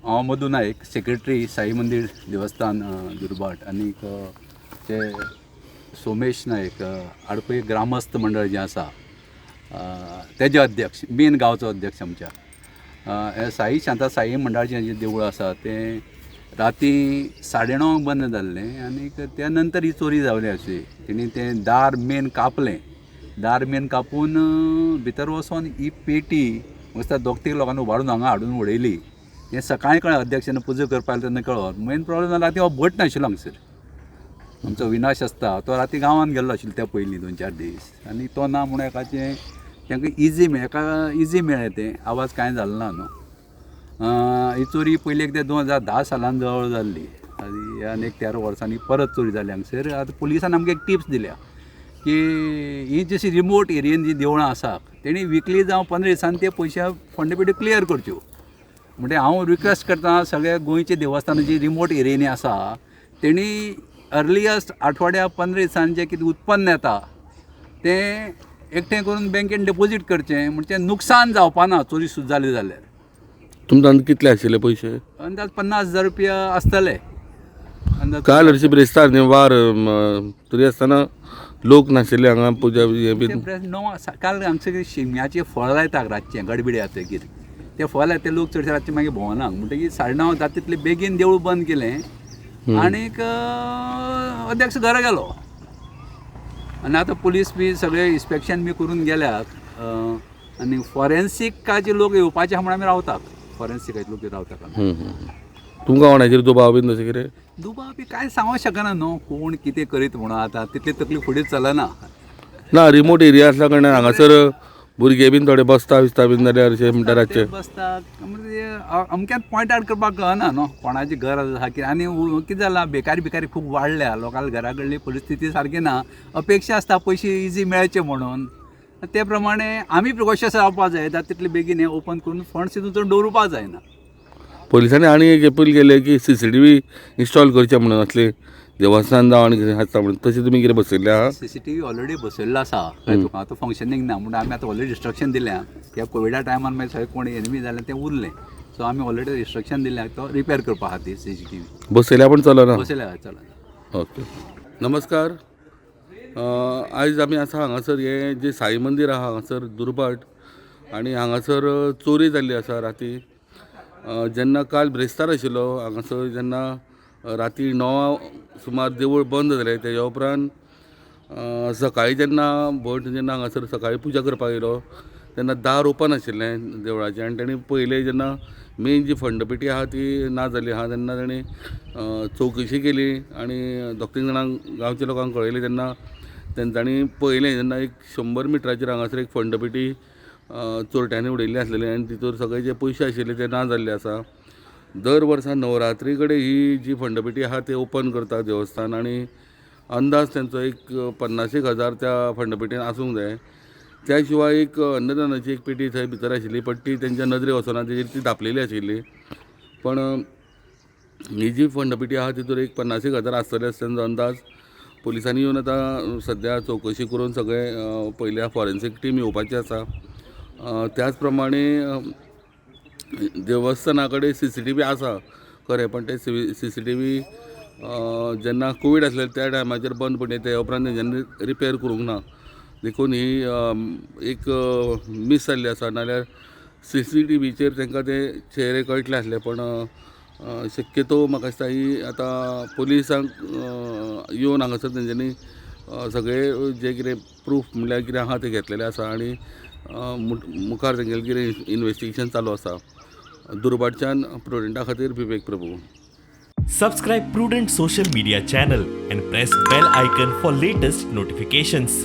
हांव मधू नायक, सेक्रेटरी साई मंदीर देवस्थान दुर्भाट. आनीक ते सोमेश नायक, आडपय ग्रामस्थ मंडळ जें आसा तेजे अध्यक्ष, मेन गांवचो अध्यक्ष आमच्या. हें साई शांता साई मंडळाचें जें देवूळ आसा तें राती 9:30 बंद जाल्लें आनीक त्या नंतर ही चोरी जावली अशी. तेणी तें दार मेन कापलें, दार मेन कापून भितर वचोन ही पेटी म्हाका दिसता दोग तीग लोकांनी उबारून हांगा हाडून उडयली. हें सकाळीं कळ्ळें, अध्यक्ष जेन्ना पुजा करपाक आयलो तेन्ना कळ्ळो. मेन प्रोब्लेम जाला राती हो भट नाशिल्लो हांगसर, आमचो विनाश आसता तो राती गांवांत गेल्लो आशिल्लो त्या पयलीं 2-4 दीस, आनी तो ना म्हणून एकाचें तांकां इजी मेळ्ळें, एका इजी मेळ्ळें तें, आवाज कांय जालो ना न्हू. ही चोरी पयली एकदां 2010 सालान जवळ जाल्ली आनी आनी एक 13 वर्सांनी परत चोरी जाली हांगसर. आतां पुलिसान आमकां एक टिप्स दिल्या की ही जशी रिमोट एरियेन जी देवळां आसा तेणी विकली जावं 15 दिसांनी ते पयशे फंड पेटी क्लियर करच्यो. म्हणजे हांव रिक्वेस्ट करता सगळ्या गोंयच्या देवस्थानां जी रिमोट एरियेनी आसा तेणी अर्लियस्ट आठवड्या 15 दिसांनी जें कितें उत्पन्न येता तें एकठांय करून बँकेन डिपोजीट करचें, म्हणजे नुकसान जावपा ना चोरी सुद्दां जाली जाल्यार. तुमकां कितले आशिल्ले पयशे? अंदाज 50,000 रुपया आसतले अंदाज. काल हरशीं ब्रेस्तार न्ही वार, तरी आसतना लोक नाशिल्ले हांगा पुजा हें बी. 9 काल हांगसर शिमग्याचें फळ लायता रातचें गडबिडी जातकीर तें फळ लायता ते लोक चडशे रातचे मागीर भोंवना, म्हणटकीर 9:30 जाता तितले बेगीन देवूळ बंद केलें आनीक अध्यक्ष घरा गेलो. आनी आतां पुलीस बी सगळे इन्स्पेक्शन बी करून गेल्यात आनी फॉरेन्सिकाचे लोक येवपाचे आहा म्हूण आमी रावतात, फॉरेन्सिकाचे लोक रावतात आमी. तुमकां कोणाचेर दुबाव बीन तशें कितें? दुबाव बी कांय सांगूंक शकना न्हू, कोण कितें करीत म्हणून आतां तितली तकली फुडें चलना. ना, रिमोट एरिया आसल्या कारणान हांगासर भुरगे बीन थोडे बसता बिसता बीन जाल्यार अशें म्हणटा रातचे बसता म्हणजे अमक्यात पॉयंट आवट करपाक कळना न्हू कोणाची गरज आसा कितें. आनी कितें जालां, बेकारी बेकारी खूब वाडल्या, लोकांक घरा कडली परिस्थिती सारकी ना, अपेक्षा आसता पयशे इजी मेळचे म्हणून, ते प्रमाणे आमी प्रिकॉशन्स रावपाक जाय, जाता तितले बेगीन हें ओपन करून फंड्स तितून दवरुपाक जायना. पोलिसांनी आनी एक अपील केलें की CCTV install करचें म्हणून असले देवस्थान जावं आनी कितें आसता म्हणून, तशें तुमी कितें बसयल्लें आहा? CCTV already बसयल्लो आसा, कळ्ळें तुका, आतां फंक्शनींग ना म्हणून आमी आतां ऑलरेडी इन्स्ट्रक्शन दिल्या. त्या कोविडा टायमार मागीर सगळें कोण एनिमी जालें तें उरलें, सो आमी ऑलरेडी इन्स्ट्रक्शन दिल्या तो रिपेर करपा खातीर CCTV. बसयल्या पण चलना? बसयल्या, चलना. ओके, नमस्कार. आयज आमी आसा हांगासर हें जें साई मंदीर आहा हांगासर दुर्भाट, आनी हांगासर चोरी जाल्ली आसा राती. जेन्ना काल ब्रेस्तार आशिल्लो हांगासर, जेन्ना राती 9 सुमार देवूळ बंद जालें, तेज्या उपरांत सकाळीं जेन्ना भट जेन्ना हांगासर सकाळीं पुजा करपाक येयलो तेन्ना दार ओपन आशिल्लें देवळाचें, आनी तेणी पयलें जेन्ना मेन जी फंडपेटी आहा ती ना जाली आहा तेन्ना तेणी चवकशी केली आनी 2-3 जाणांक गांवच्या लोकांक कळयलें. तेन्ना तेंच्यांनी पळयलें जेन्ना एक 100 मिटराचेर हांगासर एक फंडपेटी चोरट्यांनी उडयल्ली आसलेली आनी तितूर सगळे जे पयशे आशिल्ले ते ना जाल्ले आसा. दर वर्सा नवरात्री कडेन ही जी फंडपेटी आहा ती ओपन करता देवस्थान, आनी अंदाज तेंचो एक 50,000 हजार त्या फंडपेटीन आसूंक जाय. त्या शिवाय एक अन्नदानाची एक पेटी थंय भितर आशिल्ली, पण ती तेंच्या नदरेक वचना, तेजेर ती धांपलेली आशिल्ली. पण ही जी फंडपेटी आहा तितूर एक 50,000 हजार आसतले अशें तेंचो अंदाज. पुलिसांनी येवन आतां सद्या चवकशी करून सगळें पयल्या फॉरेन्सीक टीम येवपाची आसा. त्याच प्रमाणे देवस्थाना कडेन CCTV आसा खरें, पण ते CCTV जेन्ना कोवीड आसले त्या टायमाचेर बंद पडले, त्या उपरांत तेंच्यांनी रिपेर करूंक ना, देखून ही एक मीस जाल्ली आसा. नाल्यार CCTVचेर तांकां ते चेहरे कळटले आसले, पण शक्यतो म्हाका दिसता ही आतां पुलिसांक येवन हांगासर तेंच्यांनी सगळे जे कितें प्रूफ म्हणल्यार कितें आहा तें घेतलेलें आसा, आनी मुखार तेंगेलें कितें इन्वेस्टिगेशन चालू आसा. दुर्भाटच्यान प्रुडंटा खातीर Vivek Prabhu. Subscribe Prudent social media channel and press bell icon for latest notifications.